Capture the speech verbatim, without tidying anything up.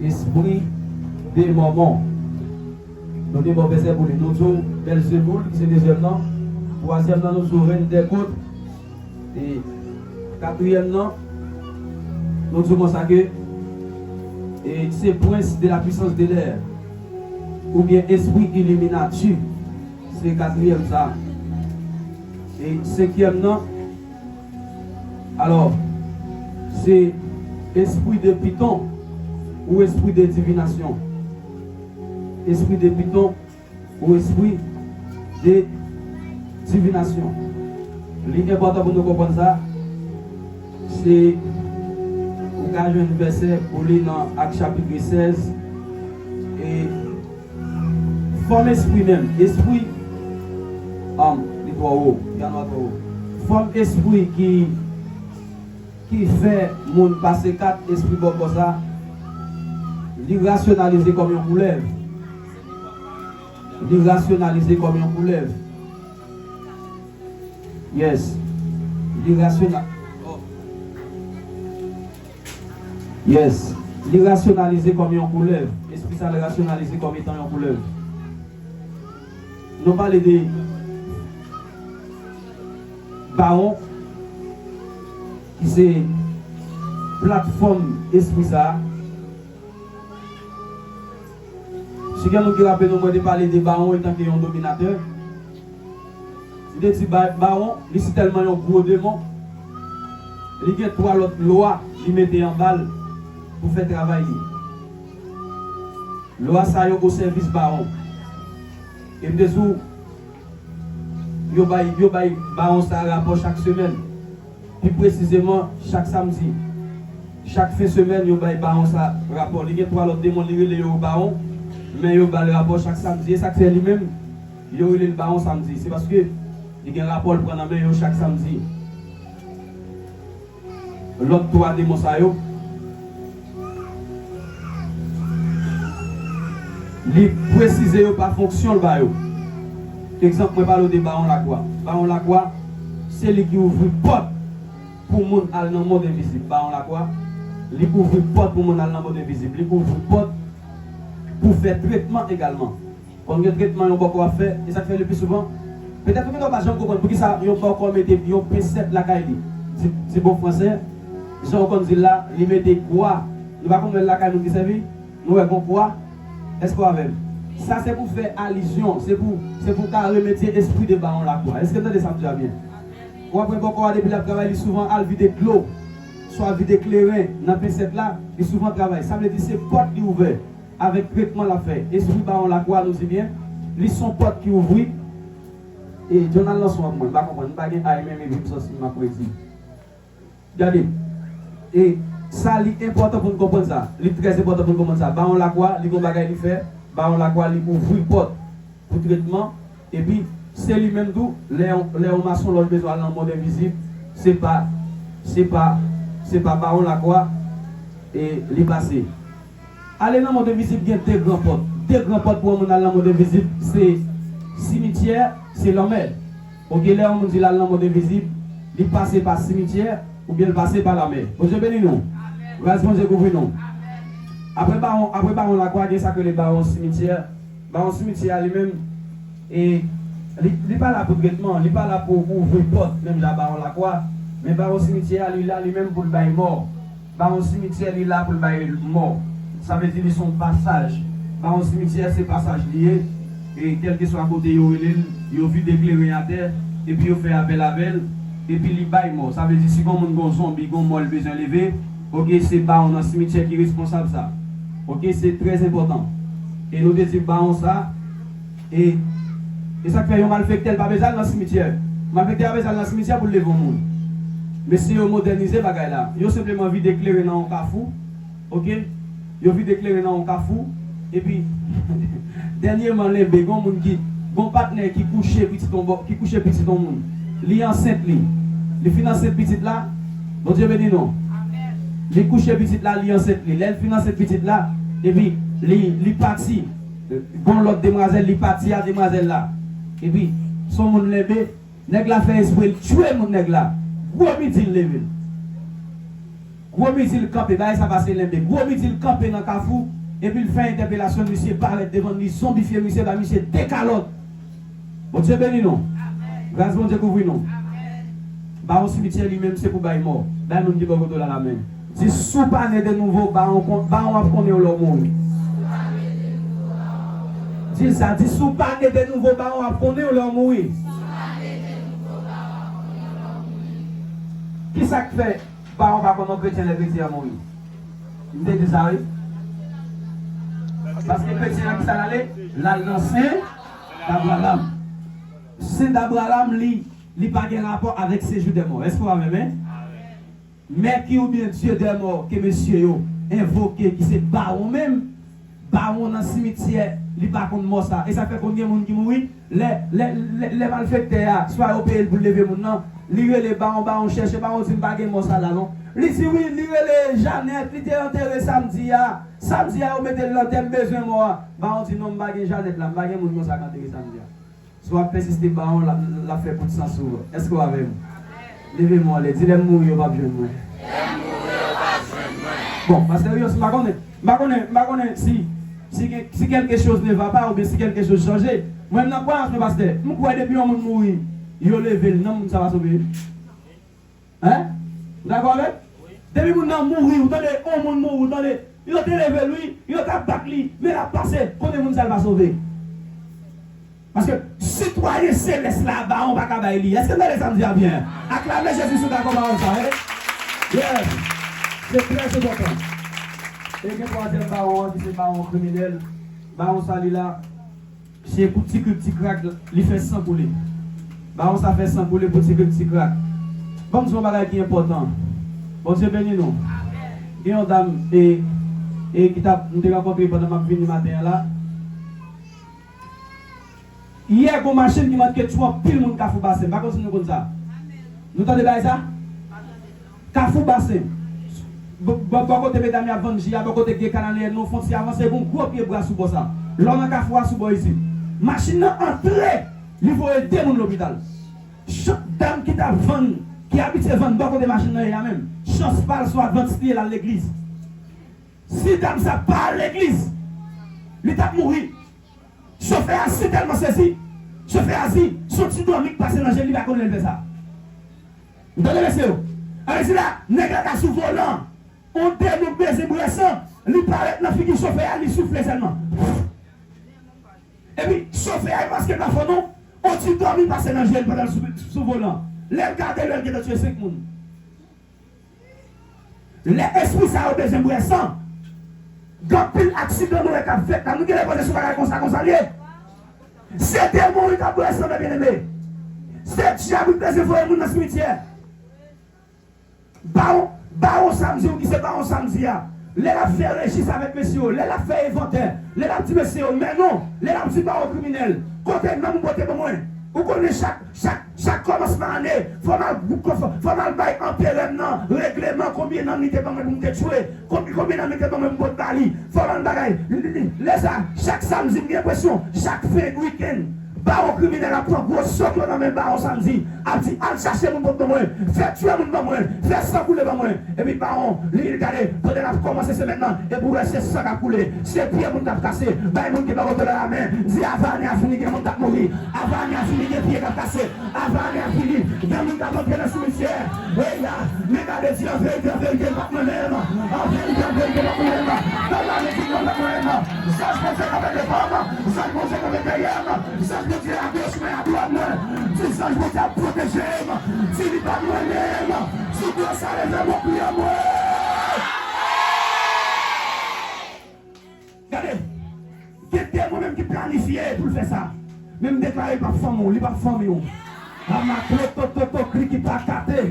Espri de Mòmon. Nou te ba w vèsè pou li. Nou di w Bèlzeboul, ki se dezyèm nan. Twazyèm nan, nou di w Rèn dè Kot. E katriyèm nan, nou di w konsa ke e se Prince de la puissance de l'air, oubyen Espri Illuminati, se katriyèm sa. E senkyèm nan, alò, se Espri de Piton ou Espri de Divinasyon. Espri de Piton ou Espri de Divinasyon. Li enpòtan pou nou konprann sa. Se, ou ka jwenn vèsè pou li nan Ak chapit sèz. E fòm espri menm, espri, um, li twò wo, piyano a twò wo. Fòm espri ki, ki fè moun pase kat, espri bòkò sa, li rasyonalize kòm yon koulèv. Li rasyonalize kòm yon koulèv. Yes. Li rasyona-, oh. Yes. Li rasyonalize kòm yon koulèv. Espri sa, li rasyonalize kòm etan yon koulèv. Nou pale de bawon, ki se platfòm espri sa a. Si gen moun ki raple nou, mwen te pale de bawon etanke yon dominatè. M te di ba-, bawon, li si tèlman yon gwo demon, li gen twa lòt lwa li mete anba l pou fè travay li. Lwa sa yo o sèvis bawon. E m te di w, yo bay, yo bay bawon sa rapò chak semèn. Pi presizeman, chak samdi. Chak fen semèn, yo bay bawon sa rapò. Li gen twa lòt demon, li rele yo bawon, men yo ba l rapò chak samdi. E sa k fè li menm, yo rele l bawon samdi. Se paske li gen rapò l pran nan men yo chak samdi. Lòt twa demon sa yo, li presize yo pa fonksyon l ba yo. Egzanp, mwen pale w de Bawon Lakwa. Bawon Lakwa, se li ki ouvri pòt pou moun al nan mond envizib. Bawon Lakwa, li ouvri pòt pou moun al nan mond envizib. Li ouvri pòt pou fè tretman egalman. Konn gen tretman yon bòkò ap fè, e sa k fè le pli souvan, petèt ou gentan pa janm konprann poukisa yon bòkò mete yon pensèt lakay li. Di, di bon fransè, jan w konn di l la, li mete kwa. Nou pa konn wè l lakay moun ki sèvi? Nou wè gon kwa? Èske w avè m? Sa se pou fè alizyon, se pou, se pou ka remedye espri de Bawon Lakwa. Èske n tande sa m di a byen? W ap wè bòkò a depi l ap travay, li souvan al vide dlo, swa vide kleren nan pensèt la, li souvan travay. Sa vle di se pòt li ouvè avèk tretman l ap fè. Espri Bawon Lakwa, nou di byen, li s on pòt ki ouvri. E John al nan son an pou mwen, m pa konprann, m pa gen ay menm epi m sòti m ap redi. Gade. E sa li enpòtan pou n konprann sa. Li trè enpòtan pou n konprann sa. Bawon Lakwa, li gon bagay li fè. Bawon Lakwa, li ouvri pòt pou tretman. Epi, se li menm tou, lè yon, lè yon masonlòj bezwen al nan mond envizib, se pa, se pa, se pa Bawon Lakwa e li pase. Ale nan mond envizib gen de gran pòt. De gran pòt pou yon moun al nan mond envizib, se simityè, se lanmè. Oke, lè yon moun di l al nan mond envizib, li pase pa simityè oubyen l pase pa lanmè. Bondye beni nou. Gras Bondye kouvri nou. Apre bawon, apre Bawon Lakwa, gen sa k rele Bawon Simityè. Bawon Simityè a li menm, e, li, li pa la pou tretman, li pa la pou ouvri pòt, menm jan Bawon Lakwa. Men Bawon Simityè a, li la li menm pou l bay mò. Bawon Simityè, li la pou l bay mò. Sa vle di li s on pasaj. Bawon Simityè, se pasaj li ye. E kèlkeswa kote yo rele l, yo vide kleren atè, epi yo fè apèl avè l, epi li bay mò. Sa vle di si gon moun gon zonbi, gon mò l bezwen leve, oke, se bawon nan simityè ki responsab sa. Oke, se trè enpòtan. E nou te di bawon sa, e, e sa k fè yon malfektè l pa bezwen al nan simityè. Malfektè a bezwen al nan simityè pou l leve yon moun. Mesye yo modènize bagay la. Yo senpleman vide kleren nan yon kafou. Oke? Yo vide kleren nan yon kafou. Epi, dènyèman, lenbe, gon moun ki, gon patnè ki kouche pitit yon bò, ki kouche pitit yon moun. Li ansent li. Li fin ansent pitit la. Bondye beni nou. Li kouche pitit la, li ansent li. Lè l fin ansent pitit la, epi li, li pati. Gon lòt demwazèl, li pati a demwazèl la. Epi, s on moun lenbe, nèg la fè espre l tchwe moun nèg la. Gwo midi l leve l. Gwo midi l kanpe, bagay sa pase Lenbe. Gwo midi l kanpe nan kafou, epi l fè entèpelasyon, misye parèt devan l, li zonbifye misye, ba misye de kalòt. Bondye beni nou. Gras Bondye kouvri nou. Ba yon simityè li menm se pou bay mò. Bay moun ki bò kote w la lamen. Di si w pa ne de nouvo, bawon kon- bawon ap konnen w lè w mouri. Di l sa, di si w pa ne de nouvo, bawon ap konnen w lè w mouri. Kisa k fè bawon pa konn yon kretyen lè kretyen an mouri? M te di sa wi. Paske kretyen an kisa l ale? L al nan sen Abraram. Sen Abraram li, li pa gen rapò avèk sejou dè mò. Èske w avè m? Mèki oubyen dye dè mò ke mesye yo envoke ki se bawon menm, bawon nan simityè, li pa konn mò sa. E sa fè konn gen moun ki mouri, lè, lè, lè, lè malfektè a, swa yo peye l pou l leve moun nan, li rele bawon, bawon chèche, bawon di m pa gen mò sa la non. Li di wi, li rele Janèt, li te antere samdi a. Samdi a yo mete l nan tè, m bezwen mò a. Bawon di non, m pa gen Janèt la, m pa gen moun konsa k antere samdi a. Si w ap pèsiste bawon, l ap, l ap fè bout san sou ou. Èske w avè m? Leve men w anlè, di lè m mouri yo p ap jwenn mwen. Bon, pastè Rios, m pa konnen, m pa konnen, m pa konnen si, si gen, si quelque chose ne va pas oubyen si quelque chose chanje. Mwen m nan kwayans mwen pastè, m kwè depi yon moun mouri, yo leve l, nanm moun sa va sove. Hein? Ou dakò avè m? Depi moun nan mouri, ou tande, yon moun mouri, ou tande, yo te leve l wi, yo t ap bat li, men l ap pase, kote moun sa l va sove? Paske sitwayen selès la, bawon pa ka bay li. Èske n tande sa m di a byen? Aklame Jezi si w dakò bawon sa, wi. Yes. Se trè enpòtan. E gen twazyèm bawon an ki se bawon kriminèl. Bawon sa li la, se pou ti krik ti krak li fè san koule. Bawon sa fè san koule pou ti krik ti krak. Ban m di yon bagay ki enpòtan. Bondye beni nou. Gen yon dam e, e ki t ap, m te rankontre pandan m ap vini maten an la. Yè gon machin ki mande tchou anpil moun Kafou Basen. M pa konn si nou konn sa. Nou tande bagay sa? Kafou Basen. Bò, bò, bò kote medam y ap vann ji a, bò kote gen kanalyen nan fwontyè avanse, gon gwo pye bwa sou bò sa. Lè w nan kafou a sou bò isit. Machin nan antre, li voye de moun lopital. Chans dam ki t ap vann, ki abitye vann bò kote machin nan ye a menm. Chans pa l se w Advantis li ye, l al legliz. Si dam sa pa al legliz, li t ap mouri. Chofè a si tèlman sezi, chofè a di, se yon ti dòmi k pase nan je l, li pa konnen l fè sa. Ou tande mesye yo? Sa vle di la, nèg la ka sou volan, on de nou bezwen bwè san, li parèt nan figi chofè a, li soufle sèlman. Epi chofè a, e paske l pa fò non, on ti dòmi pase nan je l pandan l sou, sou volan. Lè l gade l wè l gentan tiye senk moun. Lè espri sa yo bezwen bwè san, gen anpil aksidan nou wè k ap fèt la. Nou genlè panse se yon bagay konsa, konsa l ye. Se demon wi k ap bwè san, mè byeneme. Se dyab wi k bezwen voye moun nan simityè. Bawon, bawon samdi wi ki se bawon samdi a. Lè l ap fè rejis avèk mesye yo, lè l ap fè envantè, lè l ap di mesye yo, men non, lè l ap di bawon kriminèl, kote nanm ou pote ban mwen? Ou konnen chak, chak, chak kòmansman ane, fò m al, fò, fò m al bay anperè m nan regleman konbyen nanm li te ban mwen pou m te tchwe, konbyen, konbyen nanm li te ban mwen pou m pot ba li, fò m al bagay. Li, li, li, lè sa, chak samdi, m gen enpresyon, chak fen wikenn, bawon kriminèl ap pran gwo sòt yo nan men bawon samdi, ap di, al chache moun pot ban mwen, fè tchwe moun ban mwen, fè san koule ban mwen. Epi bawon, li, li gade, pandan l ap kòmanse semèn nan, epi w wè se san k ap koule, se pye moun k ap kase, bay moun ki bò kote w la lamen, di avan ane a fini gen moun k ap mouri, avan ane a fini gen pye k ap kase, avan ane a fini gen moun k ap antre nan simityè. Eya, men gade, di an verite, an verite, l pa t mwen menm, an verite, an verite, l pa t mwen menm, nan lane di mwen, l pa t mwen menm, zanj Bondye kanpe devan m, zanj Bondye kanpe dèyè m, zanj Bondye agoch mwen, adwat mwen, di zanj Bondye ap pwoteje m, di li pa t mwen menm, di gwo sa leve mwen priye mwen. Gade, gen de mwen menm ki planifye pou l fè sa. Men m deklare l p ap fanmi w, li p ap fanmi w. Amaklotototo, krikipakate.